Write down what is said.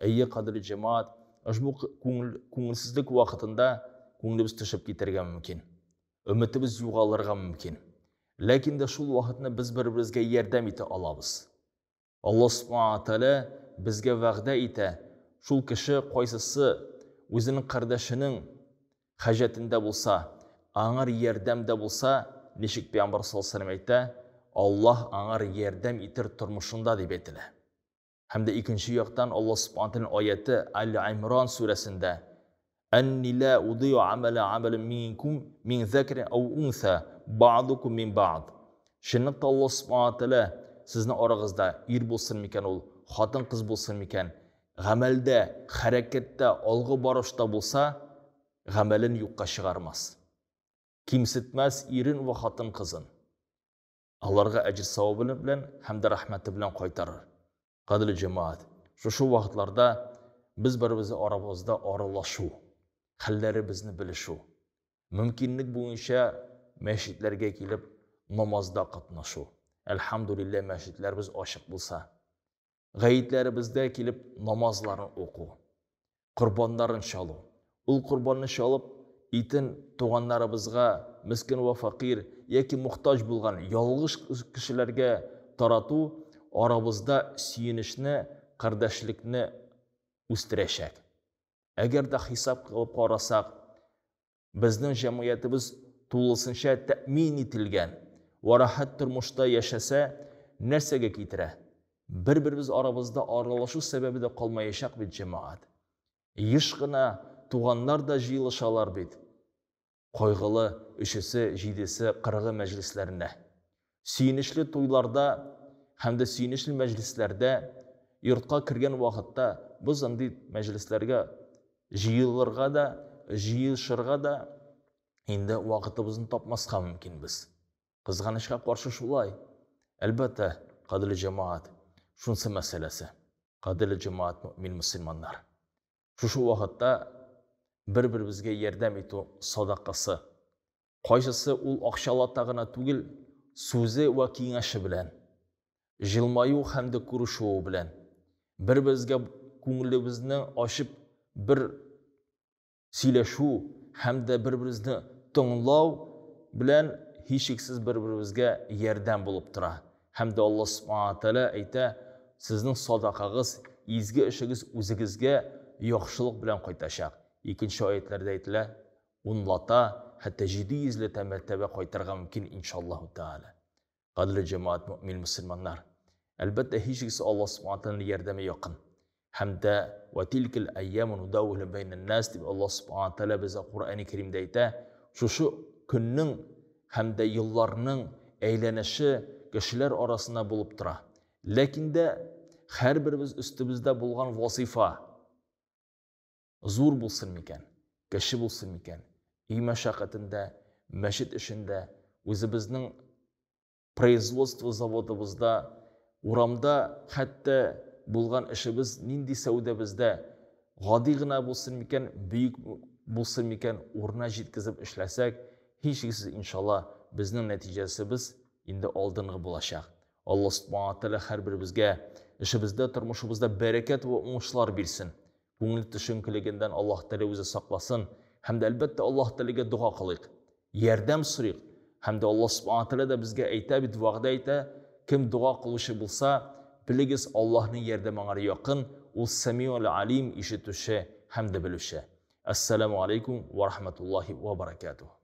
Әйе, кадерле җәмәгать, ошбу күңелсезлек вакытында күңелебез төшеп китәргә мөмкин. Өметебез югалырга мөмкин. Ләкин дә шул вакытны без бер-беребезгә ярдәм итә алабыз. Аллаһ Субхана Тәгалә безгә вәгъдә итә, шул кеше кайсысы үзенең кардәшенең хаҗәтендә булса, аңар ярдәмдә булса, ничек Пәйгамбәр саллаллаһу алейһи әйтә, Аллаһ аңар ярдәм итер тормышында дип әйтелә. Һәм дә икенче яктан Аллаһ Субхана Тәгаләнең аяты Аль-Имран сүрәсендә Әнни ла удиу амәлә амәлин минкум мин зәкрин ау унса ба'дукум мин ба'д. Чынлыкта Аллаһ Субхана Тәгалә сезнең арагызда ир булсын микән ул, хатын-кыз булсын микән, гамәлдә, хәрәкәттә, алгы барышта булса, гамәлен юкка чыгармас. Кимсетмәс ирен вә хатын-кызын. Аларга әҗер-савабы белән һәм дә рәхмәте белән кайтарыр. Кадерле җәмәгать, шушы вакытларда без барыбыз арабызда аралашу, хәлләребезне белешү, мөмкинлек буенча мәчетләргә килеп намазда катнашу. Әлхәмдүлилләһ, мәчетләребез ачык булса, гаетләребездә килеп намазларын уку, корбаннарын чалу. Ул корбанны чалып, итен туганнарыбызга, мескен вә фәкыйрь яки мохтаҗ булган ялгыш кешеләргә тарату арабызда сөенечне, кардәшлекне үстерәчәк. Әгәр дә хисап кылып карасак, Безнең җәмгыятебез тулысынча тәэмин ителгән вә рәхәт тормышта яшәсә, нәрсәгә китерә? Бер-беребез арабызда аралашу сәбәбе дә калмаячак бит, җәмәгать. Еш кына туганнар да җыелышалар бит кайгылы өчесе, җидесе, кырыгы мәҗлесләренә. Сөенечле туйларда һәм дә сөенечле мәҗлесләрдә йортка кергән вакытта без андый мәҗлесләргә җыелырга да, җыелышырга да инде вакытыбызны тапмаска мөмкинбез. Кызганычка каршы шулай. Әлбәттә, кадерле җәмәгать, шунсы мәсьәләсе. Кадерле җәмәгать, мөэмин мөселманнар. Шушы вакытта бер-беребезгә ярдәм итү садакасы. Кайсысы ул акчалата гына түгел, сүзе вә киңәше белән, җылмаю һәм дә күрешүе белән, бер-беребезгә күңелебезне ачып бер сөйләшү һәм дә бер-беребезне тыңлау белән һичшиксез бер-беребезгә ярдәм булып тора. Һәм дә Аллаһ Субхана Тәгалә әйтә, сезнең садакагыз, изге эшегез үзегезгә яхшылык белән кайтачак. Икенче аятьләрдә әйтелә, унлата, хәтта 700 ләтә мәртәбә кайтарырга мөмкин, иншаллаһу тәгалә. Кадерле җәмәгать, мөэмин мөселманнар! Әлбәттә, һичшиксез Аллаһ Субхана Тәгаләнең ярдәме якын. Һәм дә вә тилкел әйяму нудавилу бәйнән нас дип Аллаһ Субхана Тәгалә безгә Коръәни Кәримдә әйтә, шушы көннең һәм дә елларның әйләнеше кешеләр арасында булып тора. Ләкин дә һәрберебез өстебездә булган вазифа зур булсын микән, кече булсын микән, өй мәшәкатендә, мәчет эшендә, үзебезнең производство заводыбызда, урамда хәтта булган эшебез нинди сәүдәбездә гади гына булсын микән, бөек булсын микән, урынына җиткезеп эшләсәк, һичшиксез, иншалла, безнең нәтиҗәсебез инде алдынгы булачак. Алла Субхана Тәгалә һәрберебезгә эшебездә, тормышыбызда бәрәкәт вә уңышлар бирсен. Күңел төшенкелегеннән Аллаһ Тәгалә үзе сакласын. Һәм дә әлбәттә Аллаһ Тәгаләгә дога кылыйк. Ярдәм сорыйк. Һәм дә Аллаһ Субхана Тәгалә дә безгә әйтә бит, вәгъдә итә, кем дога кылучы булса, белегез, Аллаһның ярдәме аңар якын, ул Сәмиул Алим, ишетүче һәм дә белүче. Әссәламу алейкум ва рахматуллахи ва баракатуһ.